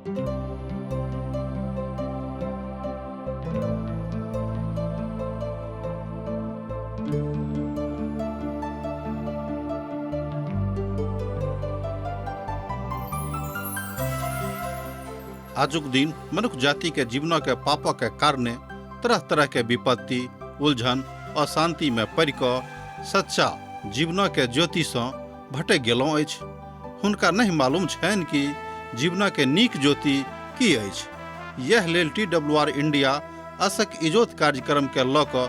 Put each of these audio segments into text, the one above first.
आजुक दिन मनुख जाति के जीवन के पापक के कारणे तरह तरह के विपत्ति, उलझन, अशांति में पड़ि कऽ सच्चा जीवन के ज्योति सँ भटकि गेलहुँ अछि। हुनका नहि मालूम छनि कि जीवन के नीक ज्योति की अछि। यैह लेल टी डब्ल्यू आर इंडिया असक इजोत कार्यक्रम के लऽ कऽ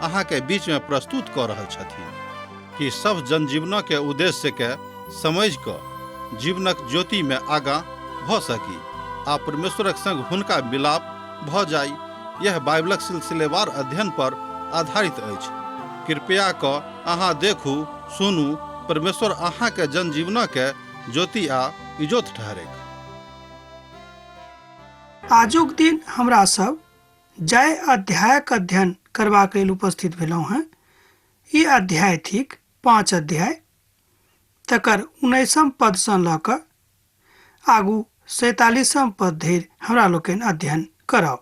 अहाँ के बीच में प्रस्तुत कऽ रहल छथिन कि सभ जनजीवन के उद्देश्य के समझि कऽ जीवनक ज्योति में आगाँ भऽ सकी आ परमेश्वरक संग हुनका मिलाप भऽ जाइ। यह बाइबलक सिलसिलेवार अध्ययन पर आधारित अछि। कृपया कऽ अहाँ देखू, सुनू, परमेश्वर अहाँ के जनजीवनक के ज्योति आ इजोत ठहरैक। आजुक दिन हमरा सब जाहि अध्यायक अध्ययन करबाक लेल उपस्थित भेलहुँ हेँ, ई अध्याय थिक 5 अध्याय, तकर 19 पदसँ लऽ कऽ आगू 47 पद धरि हमरा लोकनि अध्ययन करब।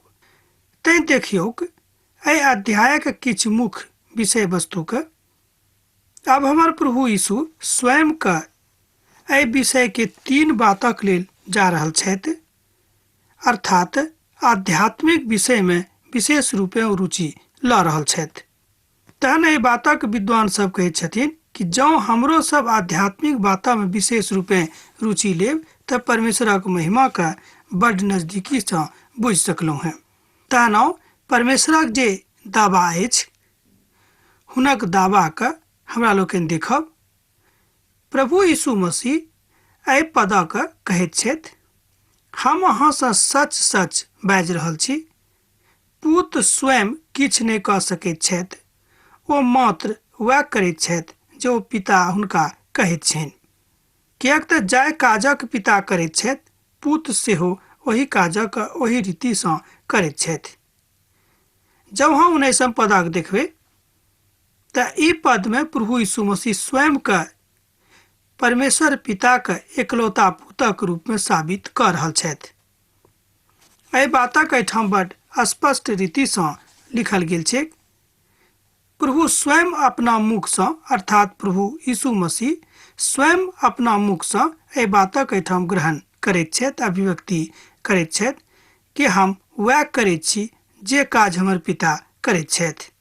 तैँ देखियौक एहि अध्यायक किछु मुख्य विषय वस्तुके। आब हमर प्रभु यीशु स्वयं के एहि विषय के 3 बातक लेल जा रहल छथि, अर्थात आध्यात्मिक विषय में विशेष रूपे ओ रुचि लऽ रहल छथि। तहन एहि बातक विद्वान सब कहैत छथिन कि जँ हमरो सब आध्यात्मिक बात में विशेष रूपे रुचि लेब तऽ परमेश्वरक महिमा के बड्ड नजदीकी सँ बुझि सकलहुँ हेँ। तहन आउ परमेश्वरक जे दावा अछि हुनक दावाके हमरा लोकनि देखब। प्रभु यीशु मसीह एहि पदक कहैत छथि, हम अहाँसँ सच सच बाजि रहल छी, पूत स्वयं किछु नहि कऽ सकैत छथि, ओ मात्र वएह करैत छथि जे ओ पिता हुनका कहैत छनि। किएक तऽ जाहि काजक पिता करैत छथि, पूत सेहो ओहि काजक ओहि रीतिसँ करैत छथि। जब हम 19 पदक देखबै तऽ ई पदमे प्रभु यीशु मसीह स्वयं के परमेश्वर पिताक एकलौता पुतक रूपमे साबित कऽ रहल छथि। एहि बातक एहिठाम बड स्पष्ट रीतिसँ लिखल गेल छै। प्रभु स्वयं अपना मुखसँ, अर्थात प्रभु यीशु मसीह स्वयं अपना मुखसँ एहि बातक एहिठाम ग्रहण करैत छथि, अभिव्यक्ति करैत छथि कि हम वएह करैत छी जे काज हमर पिता करैत छथि।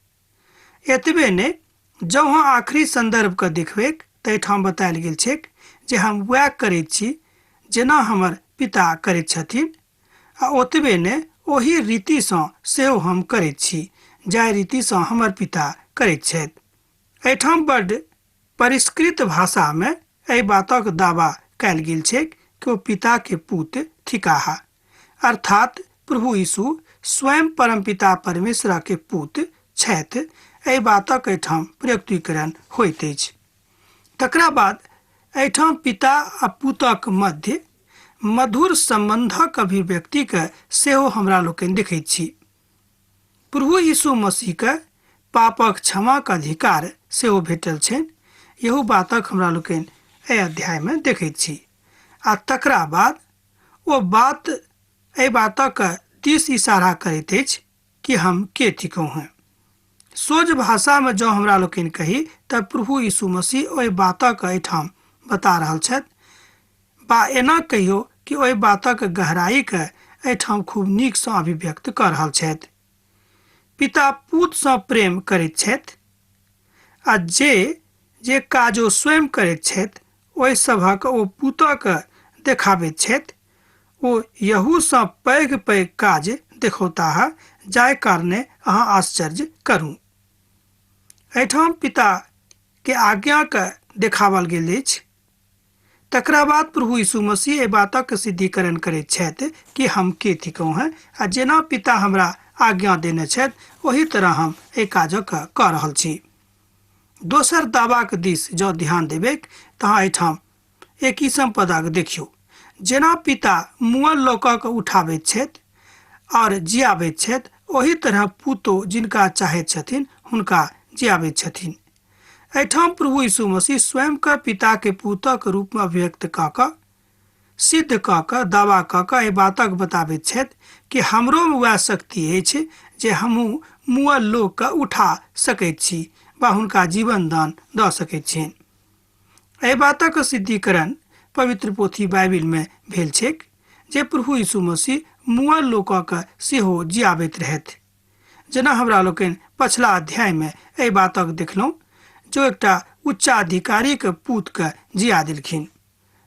एतबे नहि, जँ अहाँ आखिरी संदर्भके देखबैक तऽ एहिठाम बतायल गेल छैक जे हम वएह करैत छी जेना हमर पिता करैत छथिन, आ ओतबे नहि ओहि रीतिसँ सेहो हम करैत छी जाहि रीतिसँ हमर पिता करैत छथि। एहिठाम बड्ड परिष्कृत भाषामे एहि बातक दावा कयल गेल छैक कि ओ पिताके पूत थिकाह, अर्थात प्रभु यीशु स्वयं परमपिता परमेश्वर के पूत छथि। एहि बातक एहिठाम प्रयुक्तिकरण होइत अछि। तकरा बाद एहिठाम पिता आ पूतक मध्य मधुर संबंधक अभिव्यक्ति के सेहो हमरा लोकनि देखैत छी। प्रभु यीशु मसीह के पापक क्षमाक अधिकार सेहो भेटल छनि, इहो बातक हमरा लोकनि एहि अध्याय में देखैत छी। आ तकरा बाद ओ बात एहि बातक दिस इशारा करैत अछि कि हम के थिकहुँ हेँ। सोझ भाषा में जँ हमरा लोकनि कही तऽ प्रभु यीशु मसीह ओहि बातक एहिठाम बता रहल छथि, बा एना कहियो कि ओहि बातक गहराईके एहिठाम खूब नीकसँ अभिव्यक्त कऽ रहल छथि। पिता पूतसँ प्रेम करैत छथि आ जे जे काज ओ स्वयं करैत छथि ओहि सभक ओ पूतक देखाबैत छथि। ओ यहूसँ पैघ पैघ काज देखौताह, जाहि कारणे अहाँ आश्चर्य करू। एहिठाम पिता के आज्ञाके देखावल गेल अछि। तकरा बाद प्रभु यीशु मसीह एहि बातक सिद्धिकरण करैत छथि कि हम के थिकहुँ हेँ, आ जेना पिता हमरा आज्ञा देने छथि ओही तरह हम एहि काजक कऽ रहल छी। दोसर दावाक दिस जँ ध्यान देबैक तऽ एहिठाम 21 पदक देखियौ, जेना पिता मुअल लोकक उठाबैत छथि और जियाबैत छथि, ओही तरह पुतो जिनका चाहैत छथिन हुनका जियाबैत छथिन। एहिठाम प्रभु यीशु मसीह स्वयं के पिता के पुतक रूप में अभिव्यक्त कऽ कऽ सिद्ध कऽ कऽ दावा कऽ कऽ एहि बातक बताबैत छथि कि हमरोमे वएह शक्ति अछि जे हमहूँ मुअल लोकके उठा सकैत छी वा हुनका जीवन दान दऽ सकैत छियनि। एहि बातक सिद्धीकरण पवित्र पोथी बाइबिलमे भेल छैक जे प्रभु यीशु मसीह मुअल लोकक सेहो जियाबैत रहथि। जेना हमरा लोकनि पछिला अध्यायमे एहि बातक देखलहुँ जो एकटा उच्चाधिकारीक पूतके जिया देलखिन।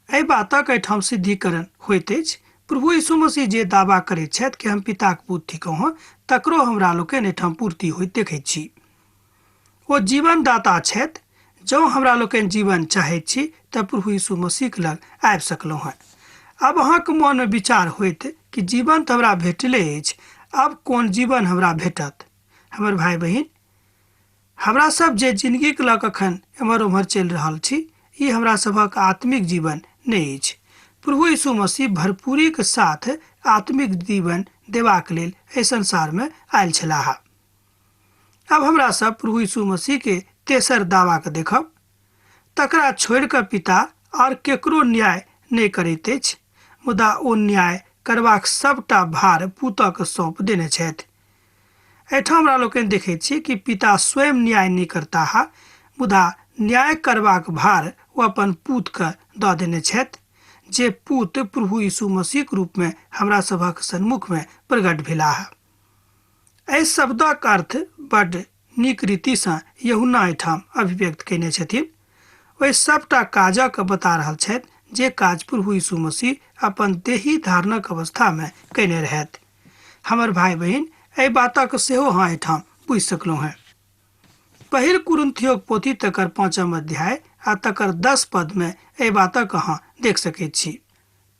एहि बातक एहिठाम सिद्धीकरण होइत अछि। प्रभु यीशु मसीह जे दावा करैत छथि कि हम पिताक पूत थिकहुँ हँ, तकरो हमरा लोकनि एहिठाम पूर्ति होइत देखैत छी। ओ जीवनदाता छथि। जँ हमरा लोकनि जीवन चाहैत छी तऽ प्रभु यीशु मसीहक लग आबि सकलहुँ हँ। आब अहाँके मनमे विचार होइत कि जीवन तऽ हमरा भेटले अछि, आब कोन जीवन हमरा भेटत? हमर भाय बहिन, हमरा सब जे जिंदगीके लऽ कऽ एखन एम्हर ओम्हर चलि रहल छी, ई हमरा सभक आत्मिक जीवन नहि अछि। प्रभु यीशु मसीह भरपूरीके साथ आत्मिक जीवन देबाक लेल एहि संसारमे आयल छलाह। आब हमरा सब प्रभु यीशु मसीह के तेसर दावा के देखब। तकरा छोड़ि कऽ पिता और केकरो न्याय नहि करैत अछि, मुदा ओ न्याय करबाक सबटा भार पुतक सौंप देने छथि। एहिठाम हमरा लोकनि देखैत छी कि पिता स्वयं न्याय नहि करताह, मुदा न्याय करबाक भार ओ अपन पूतके दऽ देने छथि, जे पूत प्रभु यीशु मसीहक रूपमे हमरा सभक सन्मुखमे प्रकट भेलाह। एहि शब्दक अर्थ बड्ड नीक रीतिसँ यूहन्ना एहिठाम अभिव्यक्त कयने छथिन। ओहि सभटा काजक बता रहल छथि जे काज प्रभु यीशु मसीह अपन देही धारणक अवस्थामे कयने रहथि। हमर भाय बहिन, एहि बातक सेहो अहाँ एहिठाम बुझि सकलहुँ हेँ। पहिल कुरिन्थियोक पोथी तकर 5 अध्याय आ तकर 10 पदमे एहि बातक अहाँ देख सकैत छी।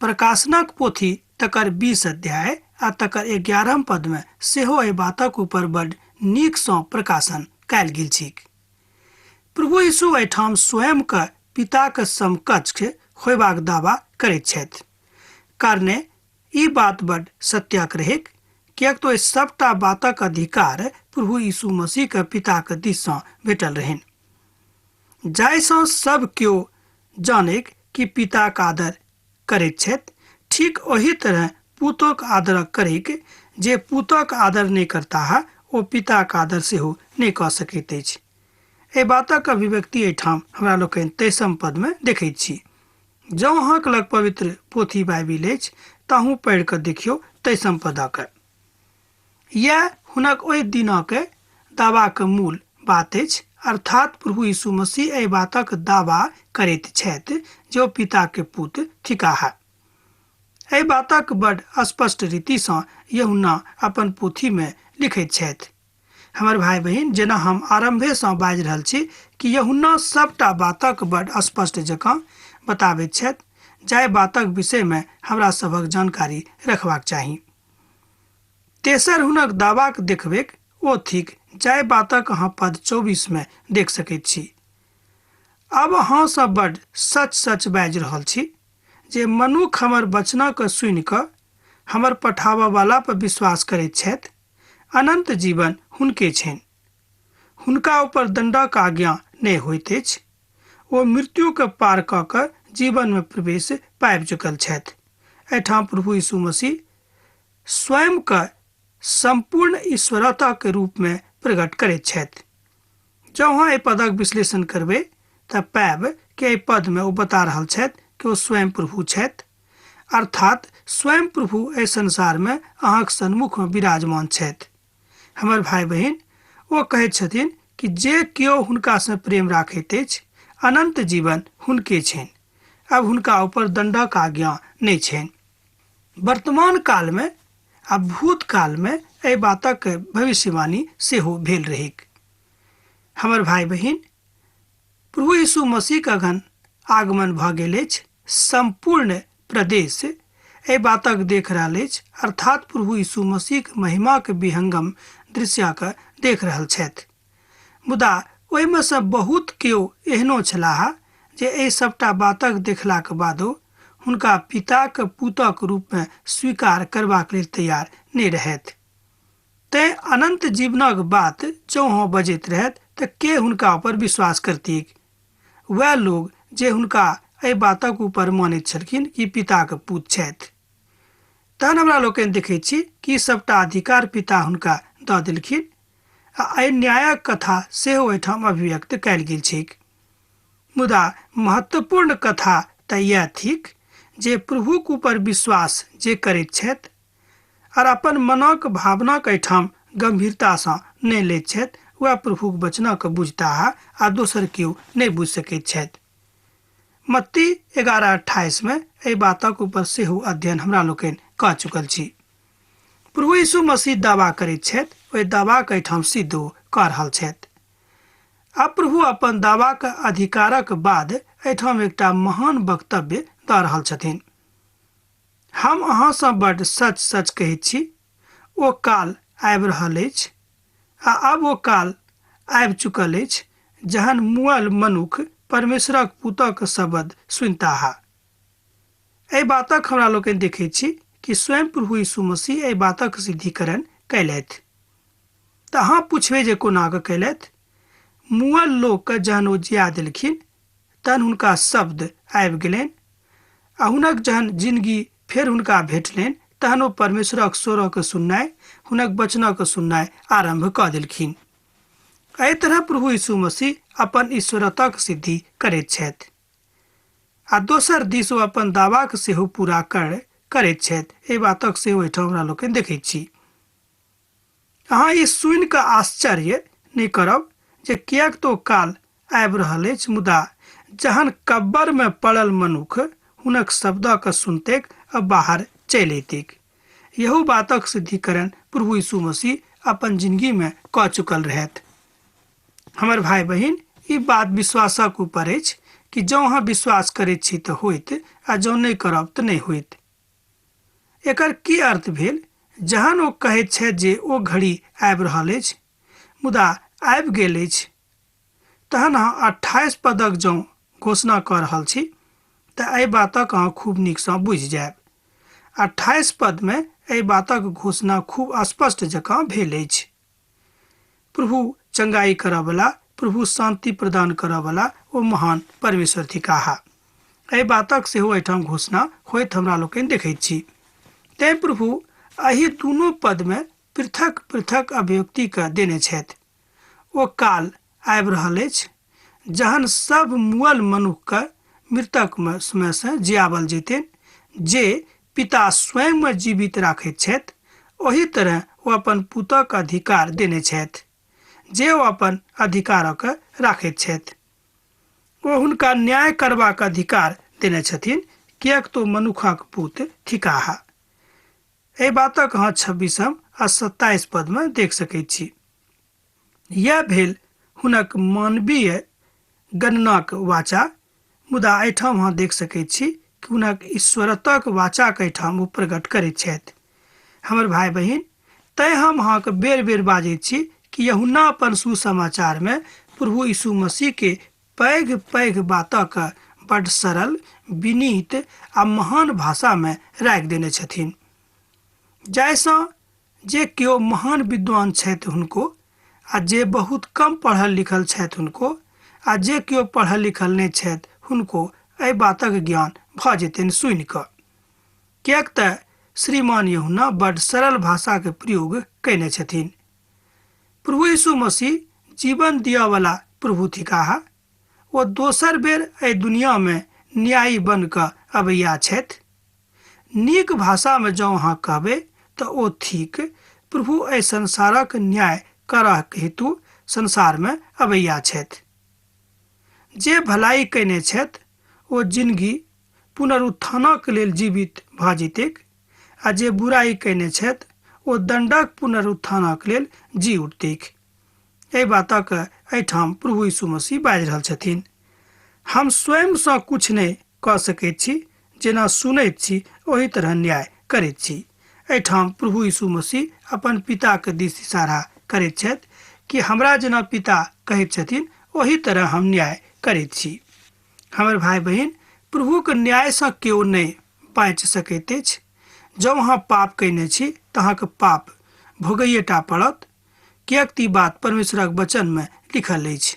प्रकाशनक पोथी तकर 20 अध्याय आ तकर 11 पदमे सेहो एहि बातक ऊपर बड्ड नीकसँ प्रकाशन कयल गेल छैक। प्रभु यीशु एहिठाम स्वयंके पिताक समकक्ष होयबाक दावा करैत छथि। कारणे ई बात बड्ड सत्यक रहैक, किएक तऽ ओहि सभटा बातक अधिकार प्रभु यीशु मसीहके पिताक दिससँ भेटल रहनि, जाहिसँ सभ केओ जानैक कि पिताक आदर करैत छथि, ठीक ओही तरह पुतोक आदर करैक। जे पुतक आदर नहि करताह ओ पिताक आदर सेहो नहि कऽ सकैत अछि। एहि बातक अभिव्यक्ति एहिठाम हमरा लोकनि 23 पदमे देखैत छी। जँ अहाँक लग पवित्र पोथी बाइबिल अछि तऽ अहूँ पढ़ि कऽ देखियौ 23 पदक। इएह हुनक ओहि दिनक दावाक मूल बात अछि, अर्थात प्रभु यीशु मसीह एहि बातक दावा करैत छथि जे ओ पिताके पुत थिकाह। एहि बातक बड स्पष्ट रीतिसँ यूहन्ना अपन पोथीमे लिखैत छथि। हमर भाय बहिन, जेना हम आरम्भेसँ बाजि रहल छी कि यूहन्ना सभटा बातक बड स्पष्ट जकाँ बताबैत छथि, जाहि बातक विषयमे हमरा सभक जानकारी रखबाक चाही। तेसर हुनक दावाक देखबेक ओ थिक जाहि बातक अहाँ पद 24 मे देख सकैत छी। आब अहाँ सब बड सच सच बाजि रहल छी जे मनुख हमर वचनक सुनि कऽ हमर पठाबऽ वाला पर विश्वास करैत छथि, अनंत जीवन हुनके छनि। हुनका ऊपर दंडक आज्ञा नहि होइत अछि। ओ मृत्युके पार कऽ कऽ जीवनमे प्रवेश पाबि चुकल छथि। एहिठाम प्रभु यीशु मसीह स्वयंके सम्पूर्ण ईश्वरताके रूपमे प्रकट करैत छथि। जँ अहाँ एहि पदक विश्लेषण करबै तऽ पायब कि एहि पदमे ओ बता रहल छथि कि ओ स्वयं प्रभु छथि, अर्थात स्वयं प्रभु एहि संसारमे अहाँक सन्मुखमे विराजमान छथि। हमर भाय बहिन, ओ कहैत छथिन कि जे केओ हुनकासँ प्रेम राखैत अछि, अनंत जीवन हुनके छनि। अब हुनका ऊपर दंडक आज्ञा नहि छनि। वर्तमान कालमे आ भूतकालमे एहि बातक भविष्यवाणी सेहो भेल रहैक। हमर भाय बहिन, प्रभु यीशु मसीहक अगन आगमन भऽ गेल अछि। सम्पूर्ण प्रदेश एहि बातक देख रहल अछि, अर्थात प्रभु यीशु मसीहक महिमाक विहंगम दृश्यक देख रहल छथि। मुदा ओहिमे सँ बहुत केओ एहनो छलाह जे एहि सभटा बातक देखलाक बादो हुनका पिताक पुतक रूपमे स्वीकार करबाक लेल तैयार नहि रहथि। तेँ अनंत जीवनक बात जँ अहाँ बजैत रहत तऽ के हुनका ऊपर विश्वास करतीक? वएह लोग जे हुनका एहि बातक ऊपर मानैत छलखिन कि पिताके पूत छथि। तहन हमरा लोकनि देखैत छी कि सबटा अधिकार पिता हुनका दऽ देलखिन आ एहि न्यायक कथा सेहो एहिठाम अभिव्यक्त कयल गेल छैक। मुदा महत्वपूर्ण कथा तऽ इएह थिक जे प्रभुक ऊपर विश्वास जे करैत छथि आओर अपन मनक भावनाक एहिठाम गम्भीरतासँ नहि लैत छथि, वएह प्रभुक वचनक बुझताह आ दोसर केओ नहि बुझि सकैत छथि। मत्ती 11:28 मे एहि बातक ऊपर सेहो अध्ययन हमरा लोकनि कऽ चुकल छी। प्रभु यीशु मसीह दावा करैत छथि, ओहि दावाक एहिठाम सिद्ध ओ कऽ रहल छथि। आब प्रभु अपन दावाक अधिकारक बाद एहिठाम एकटा महान वक्तव्य दऽ रहल छथिन। हम अहाँसँ बड्ड सच सच कहैत छी, ओ काल आबि रहल अछि आ आब ओ काल आबि चुकल अछि जहन मुअल मनुख परमेश्वरक पुतक शब्द सुनताह। एहि बातक हमरा लोकनि देखैत छी कि स्वयं प्रभु यीशु मसीह एहि बातक सिद्धिकरण कयलथि। तऽ अहाँ पुछबै जे कोना कऽ कयलथि? मुअल लोकके जहन ओ जिया देलखिन तहन हुनका शब्द आबि गेलनि आ हुनक जहन जिनगी फेर हुनका भेटलनि तहन ओ परमेश्वरक स्वरक सुननाइ, हुनक वचनक सुननाइ आरम्भ कऽ देलखिन। एहि तरह प्रभु यीशु मसीह अपन ईश्वरताक सिद्धि करैत छथि आ दोसर दिस ओ अपन दावाक सेहो पूरा करैत छथि। एहि बातक सेहो एहिठाम हमरा लोकनि देखैत छी। अहाँ ई सुनि कऽ आश्चर्य नहि करब जे किएक तऽ ओ काल आबि रहल अछि, मुदा जहन कब्बरमे पड़ल मनुख हुनक शब्दक सुनतैक आ बाहर चलि अयतैक। यहू बातक सिद्धिकरण प्रभु यीशु मसीह अपन जिनगीमे कऽ चुकल रहथि। हमर भाय बहिन, ई बात विश्वासक ऊपर अछि कि जँ अहाँ विश्वास करैत छी तऽ होइत आ जँ नहि करब तऽ नहि होइत। एकर की अर्थ भेल जहन ओ कहैत छथि जे ओ घड़ी आबि रहल अछि, मुदा आबि गेल अछि? तहन अहाँ 28 पदक जँ घोषणा कऽ रहल छी तऽ एहि बातक अहाँ खूब नीकसँ बुझि जायब। 28 पदमे एहि बातक घोषणा खूब स्पष्ट जकाँ भेल अछि। प्रभु चंगाई करऽवला, प्रभु शांति प्रदान करऽवला ओ महान परमेश्वर थिकाह। एहि बातक सेहो एहिठाम घोषणा होइत हमरा लोकनि देखैत छी। तेँ प्रभु एहि दुनू पदमे पृथक पृथक अभिव्यक्तिके देने छथि। ओ काल आबि रहल अछि जहन सब मुअल मनुखके मृतकमे सँ जियाबल जैतनि, जे पिता स्वयंमे जीवित राखैत छथि, ओही तरह ओ अपन पुतक अधिकार देने छथि, जे ओ अपन अधिकारक राखैत छथि। ओ हुनका न्याय करबाक अधिकार देने छथिन, किएक तो मनुखक पुत थिकाह। एहि बातक अहाँ 26 आ 27 पदमे देख सकैत छी। यैह भेल हुनक मानवीय गणनाक वाचा, मुदा एहिठाम अहाँ देख सकैत छी कि हुनक ईश्वरत्वक वाचाक एहिठाम ओ प्रकट करैत छथि। हमर भाय बहिन, तैं हम अहाँके बेर बेर बाजैत छी कि यूहन्ना अपन सुसमाचार में प्रभु यीशु मसीह के पैघ पैघ बातक बड्ड सरल, विनीत आ महान भाषा में राखि देने छथिन, जाहिसँ जे केओ महान विद्वान छथि हुनको आ जे बहुत कम पढ़ल लिखल छथि हुनको आ जे केओ पढ़ल लिखल नहि छथि हुनको एहि बातक ज्ञान भऽ जेतनि सुनि कऽ, किएक तऽ श्रीमान यूहन्ना बड्ड सरल भाषाक प्रयोग कयने छथिन। प्रभु यीशु मसीह जीवन दिअवला प्रभु थिकाह। ओ दोसर बेर एहि दुनियामे न्यायी बनि कऽ अबैया छथि। नीक भाषामे जँ अहाँ कहबै तऽ ओ थिक प्रभु एहि संसारक न्याय करऽक हेतु संसारमे अबैया छथि। जे भलाई कयने छथि ओ जिनगी पुनरुत्थानक लेल जीवित भऽ जेतैक आ जे बुराइ कयने छथि ओ दण्डक पुनरुत्थानक लेल जी उठतैक। एहि बातक एहिठाम प्रभु यीशु मसीह बाजि रहल छथिन। हम स्वयंसँ किछु नहि कऽ सकैत छी, जेना सुनैत छी ओही तरह न्याय करैत छी। एहिठाम प्रभु यीशु मसीह अपन पिताक दिस इशारा करैत छथि कि हमरा जेना पिता कहैत छथिन ओही तरह हम न्याय करैत छी। हमर भाय बहिन, प्रभुक न्यायसँ केओ नहि बाँचि सकैत अछि। जँ अहाँ पाप कयने छी तऽ अहाँके पाप भोगैएटा पड़त, किएक तऽ ई बात परमेश्वरक वचनमे लिखल अछि।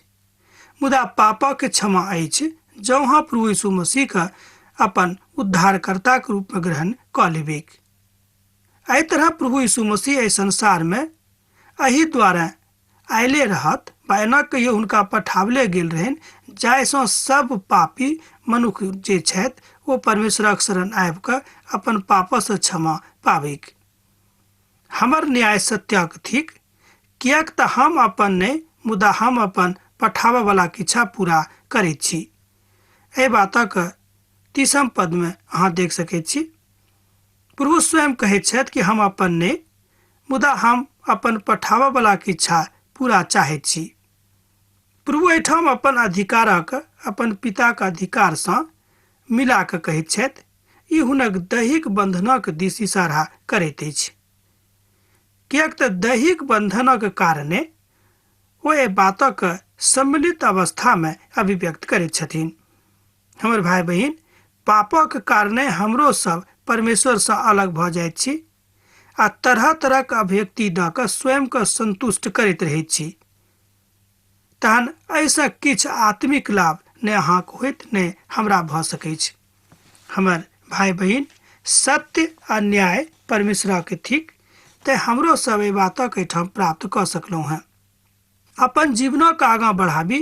मुदा पापक क्षमा अछि जँ अहाँ प्रभु यीशु मसीहके अपन उद्धारकर्ताके रूपमे ग्रहण कऽ लेबैक। एहि तरह प्रभु यीशु मसीह एहि संसारमे एहि द्वारे आयले रहत वा एना कहियो हुनका पठावले गेल रहनि जाहिसँ सब पापी मनुख जे छथि ओ परमेश्वरक शरण आबि कऽ अपन पापसँ क्षमा पाबैक। हमर न्याय सत्यक थिक, किएक तऽ हम अपन नहि, मुदा हम अपन पठाबऽवलाक इच्छा पूरा करैत छी। एहि बातक 30म पदमे अहाँ देख सकैत छी। प्रभु स्वयं कहैत छथि कि हम अपन नहि, मुदा हम अपन पठाबऽवलाक इच्छा पूरा चाहैत छी। प्रभु एहिठाम अपन अधिकारक अपन पिताक अधिकारसँ मिला कऽ कहैत छथि। ई हुनक दैहिक बन्धनक दिस इशारा करैत अछि, किएक तऽ दैहिक बन्धनक कारणे ओ एहि बातक सम्मिलित अवस्थामे अभिव्यक्त करैत छथिन। हमर भाय बहिन, पापक कारणे हमरो सब परमेश्वरसँ अलग भऽ जाइत छी आ तरह तरहक अभिव्यक्ति दऽ कऽ स्वयंके सन्तुष्ट करैत रहैत छी। तहन एहिसँ किछु आत्मिक लाभ नहि अहाँके होइत, नहि हमरा भऽ सकैछ। हमर भाय बहिन, सत्य आ न्याय परमेश्वरके थिक, तेँ हमरो सब एहि बातक एहिठाम प्राप्त कऽ सकलहुँ हेँ। अपन जीवनक आगाँ बढ़ाबी,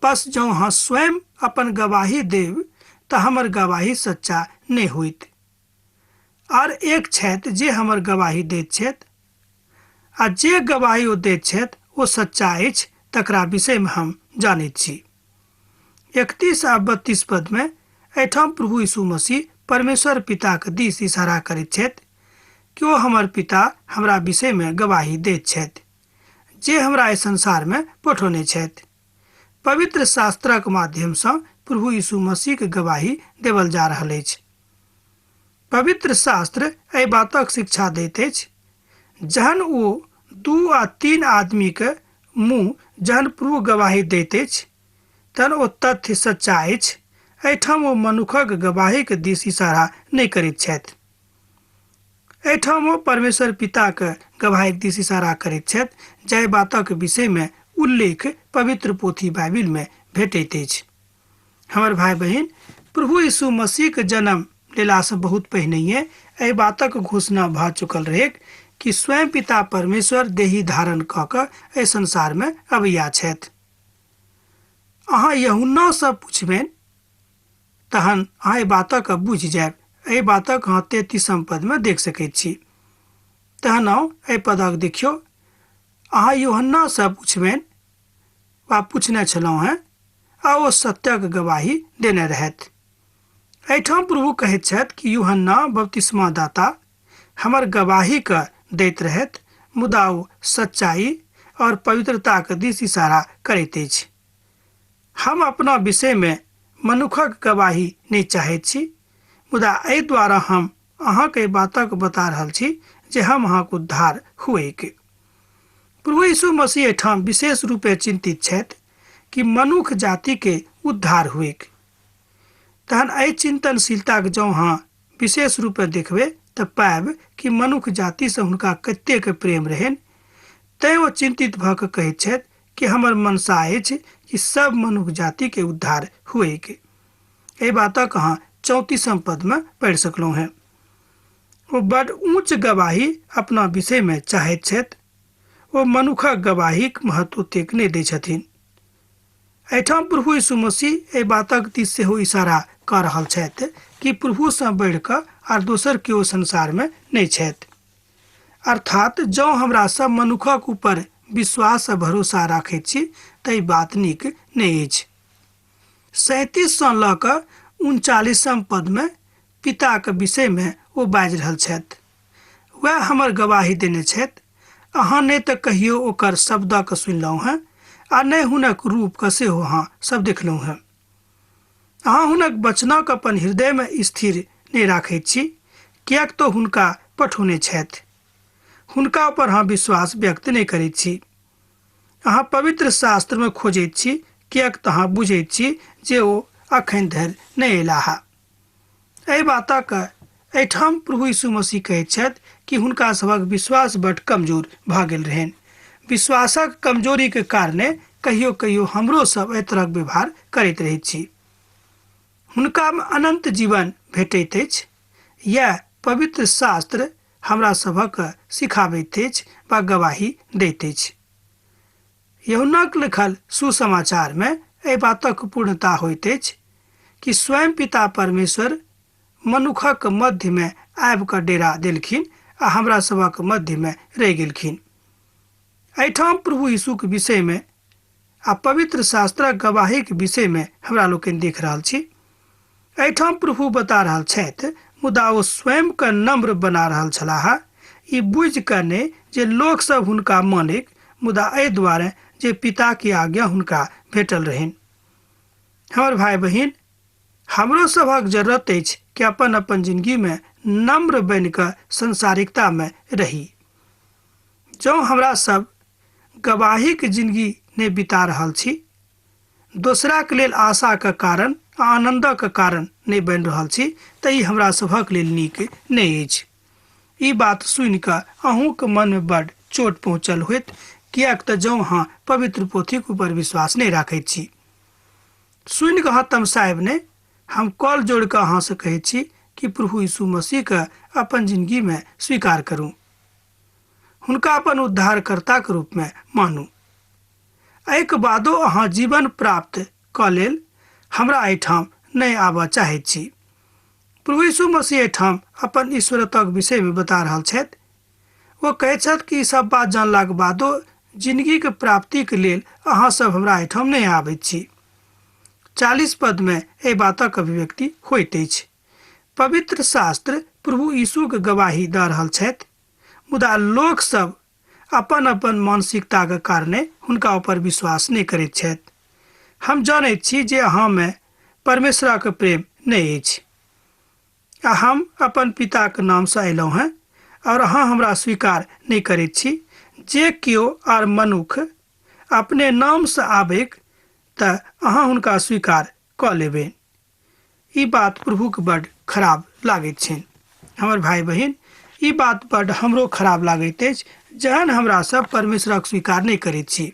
बस जँ अहाँ स्वयं अपन गवाही देब तऽ हमर गवाही सच्चा नहि होइत। आर एक छथि जे हमर गवाही दैत छथि, आ जे गवाही ओ दैत छथि ओ सच्चा अछि, तकरा विषयमे हम जानैत छी। 31 आ 32 पदमे एहिठाम प्रभु यीशु मसीह परमेश्वर पिताक दिस इशारा करैत छथि कि ओ हमर पिता हमरा विषयमे गवाही दैत छथि, जे हमरा एहि संसारमे पठौने छथि। पवित्र शास्त्रक माध्यमसँ प्रभु यीशु मसीहक गवाही देवल जा रहल अछि। पवित्र शास्त्र एहि बातक शिक्षा दैत अछि, जहन ओ 2 आ 3 आदमीक मुँह जहन प्रभु गवाही दैत अछि तहन ओ तथ्य सच्चा अछि। एहिठाम ओ मनुखक गवाहीक दिस इशारा नहि करैत छथि। एहिठाम ओ परमेश्वर पिताक गवाहीक दिस इशारा करैत छथि, जाहि बातक विषयमे उल्लेख पवित्र पोथी बाइबिलमे भेटैत अछि। हमर भाय बहिन, प्रभु यीशु मसीहक जन्म लेलासँ बहुत पहिनहिए एहि बातक घोषणा भऽ चुकल रहैक कि स्वयं पिता परमेश्वर देही धारण कऽ कऽ एहि संसारमे अबैया छथि। अहाँ यूहन्नासँ पुछबनि तहन अहाँ एहि बातक बुझि जायब। एहि बातक अहाँ 33म पदमे देख सकैत छी। तहन आउ एहि पदक देखियौ। अहाँ यूहन्नासँ पुछबनि वा पुछने छलहुँ हेँ आ ओ सत्यक गवाही देने रहथि। एहिठाम प्रभु कहैत छथि कि यूहन्ना बपतिस्मा दाता हमर गवाही क दैत रहथि, मुदा ओ सच्चाई और पवित्रताक दिस इशारा करैत अछि। हम अपना विषयमे मनुखक गवाही नहि चाहैत छी, मुदा एहि द्वारा हम अहाँके एहि बातक बता रहल छी जे हम अहाँक उद्धार हुएक। प्रभु यीशु मसीह एहिठाम विशेष रूपे चिन्तित छथि कि मनुख जातिके उद्धार हुएक। तहन एहि चिन्तनशीलताक जँ अहाँ विशेष रूपे देखबै तऽ पायब कि मनुख जातिसँ हुनका कतेक प्रेम रहनि। तैँ ओ चिन्तित भऽ कऽ कहैत छथि कि हमर मनसा अछि कि सब मनुख जातिके उद्धार हुएक। एहि बातक अहाँ 34म पदमे पढ़ि सकलहुँ हेँ। ओ बड ऊँच गवाही अपना विषयमे चाहैत छथि। ओ मनुखक गवाहीक महत्व ओतेक नहि दैत छथिन। एहिठाम प्रभु यीशु मसीह एहि बातक दिस सेहो इशारा कऽ रहल छथि कि प्रभुसँ बढ़ि कऽ आर दोसर केओ संसारमे नहि छथि। अर्थात जँ हमरा सब मनुखक ऊपर विश्वास आ भरोसा राखैत छी तऽ ई बात नीक नहि अछि। 37सँ लऽ कऽ 39म पदमे पिताक विषयमे ओ बाजि रहल छथि। वएह हमर गवाही देने छथि। अहाँ नहि तऽ कहियो ओकर शब्दक सुनलहुँ हेँ आ नहि हुनक रूपके सेहो अहाँ सब देखलहुँ हेँ। अहाँ हुनक वचनक अपन हृदयमे स्थिर नहि राखैत छी, किएक तऽ हुनका पठौने छथि। हुनका पर अहाँ विश्वास व्यक्त नहि करैत छी। अहाँ पवित्र शास्त्रमे खोजैत छी, किएक तऽ अहाँ बुझैत छी जे ओ अखन धरि नहि अयलाह। एहि बातक एहिठाम प्रभु यीशु मसीह कहैत छथि कि हुनका सभक विश्वास बड कमजोर भऽ गेल रहनि। विश्वासक कमजोरीके कारणे कहियो कहियो हमरो सब एहि तरहक व्यवहार करैत रहैत छी। हुनकामे अनन्त जीवन भेटैत अछि। इएह पवित्र शास्त्र हमरा सभक सिखाबैत अछि वा गवाही दैत अछि। यूहन्नाक लिखल सुसमाचारमे एहि बातक पूर्णता होइत अछि कि स्वयं पिता परमेश्वर मनुखक मध्यमे आबि कऽ डेरा देलखिन आ हमरा सभक मध्यमे रहि गेलखिन। एहिठाम प्रभु यीशुक विषयमे आ पवित्र शास्त्रक गवाहीक विषयमे हमरा लोकनि देख रहल छी। एहिठाम प्रभु बता रहल छथि, मुदा ओ स्वयंकेँ नम्र बना रहल छलाह, ई बुझि कऽ नहि जे लोक सभ हुनका मानैक, मुदा एहि दुआरे जे पिताक आज्ञा हुनका भेटल रहनि। हमर भाय बहिन, हमरो सभक जरूरत अछि कि अपन अपन जिंदगीमे नम्र बनि कऽ संसारिकतामे रही। जँ हमरा सब गवाहीक जिंदगी नहि बिता रहल छी, दोसराक लेल आशाक कारण आ आनन्दक कारण नहि बनि रहल छी, तऽ ई हमरा सभक लेल नीक नहि अछि। ई बात सुनि कऽ अहूँक मनमे बड्ड चोट पहुँचल होयत, किएक तऽ जँ अहाँ पवित्र पोथीक ऊपर विश्वास नहि राखैत छी। सुनि कऽ अहाँ तमसायब नहि, हम कल जोड़ि कऽ अहाँसँ कहैत छी कि प्रभु यीशु मसीहके अपन जिंदगीमे स्वीकार करू। हुनका अपन उद्धारकर्ताक रूपमे मानू। एहिके बादो अहाँ जीवन प्राप्त कऽ लेल हमरा एहिठाम नहि आबऽ चाहैत छी। प्रभु यीशु मसीह एहिठाम अपन ईश्वरत्वक विषयमे बता रहल छथि। ओ कहैत छथि कि ई सब बात जानलाक बादो जिनगीक प्राप्तिक लेल अहाँ सब हमरा एहिठाम नहि आबैत छी। 40 पदमे एहि बातक अभिव्यक्ति होइत अछि। पवित्र शास्त्र प्रभु यीशुक गवाही दऽ रहल छथि, मुदा लोक सब अपन अपन मानसिकताक कारणे हुनका ऊपर विश्वास नहि करैत छथि। हम जानैत छी जे अहाँमे परमेश्वरक प्रेम नहि अछि। आ हम अपन पिताक नामसँ अयलहुँ हेँ और अहाँ हमरा स्वीकार नहि करैत छी। जे केओ आर मनुख अपने नामसँ आबैक तऽ अहाँ हुनका स्वीकार कऽ लेबनि। ई बात प्रभुके बड्ड खराब लागैत छनि। हमर भाय बहिन, ई बात बड्ड हमरो खराब लागैत अछि जहन हमरा सब परमेश्वरक स्वीकार नहि करैत छी।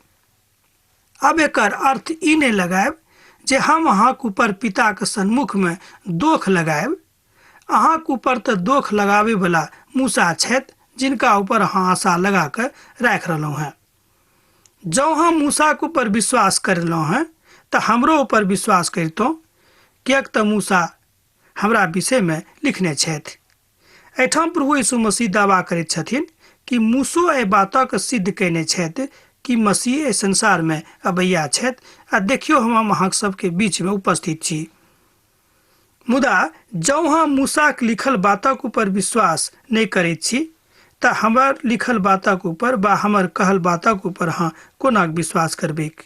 अब एकर अर्थ ई नहि लगायब जे हम अहाँक ऊपर पिताक सन्मुखमे दोख लगायब। अहाँक ऊपर तऽ दोख लगाबैवला मूसा छथि जिनका ऊपर अहाँ आशा लगा कऽ राखि रहलहुँ हेँ। जँ हम मूसाक ऊपर विश्वास करलहुँ हेँ तऽ हमरो ऊपर विश्वास करितहुँ, किएक तऽ मूसा हमरा विषयमे लिखने छथि। एहिठाम प्रभु यीशु मसीह दावा करैत छथिन कि मूसो एहि बातक सिद्ध कयने छथि कि मसीह एहि संसारमे अबैया छथि आ देखियौ हम अहाँक सबके बीचमे उपस्थित छी। मुदा जँ हम मूसाक लिखल बातक ऊपर विश्वास नहि करैत छी तऽ हमर लिखल बातक ऊपर वा हमर कहल बातक ऊपर अहाँ कोना विश्वास करबैक?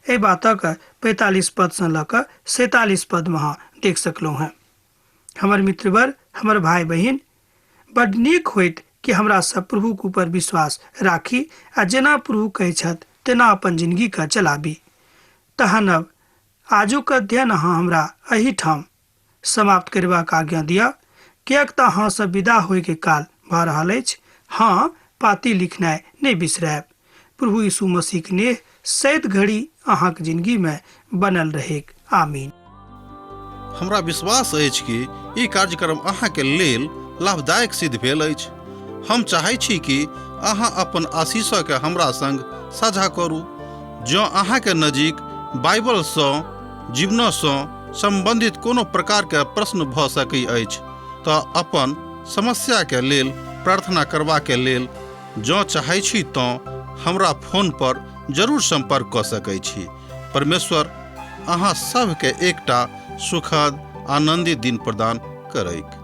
एहि बातक 45 पदसँ लऽ कऽ 47 पदमे अहाँ देख सकलहुँ हेँ। हमर मित्रवर, हमर भाय बहिन, बड्ड नीक होइत कि हमरा सब प्रभुक ऊपर विश्वास राखी आ जेना प्रभु कहै छथि तेना अपन जिनगीके चलाबी। तहन अब आजुक अध्ययन अहाँ हमरा एहिठाम समाप्त करबाक आज्ञा दिअ, किएक तऽ अहाँसँ विदा होइके काल भऽ रहल अछि। हँ, पाती लिखनाइ नहि बिसरायब। प्रभु यीशु मसीहक नेह सैत घड़ी अहाँक जिनगीमे बनल रहैक। आमीन। हमरा विश्वास अछि कि ई कार्यक्रम अहाँके लेल लाभदायक सिद्ध भेल अछि। हम चाहै छी कि अहाँ अपन आशीषके हमरा संग साझा करू। जँ अहाँके नजीक बाइबलसँ जीवनसँ सम्बन्धित कोनो प्रकारके प्रश्न भऽ सकै अछि तऽ अपन समस्याके लेल प्रार्थना करबाके लेल जँ चाहै छी तँ हमरा फोन पर जरूर सम्पर्क कऽ सकै छी। परमेश्वर अहाँ सभके एकटा सुखद आनन्दित दिन प्रदान करैक।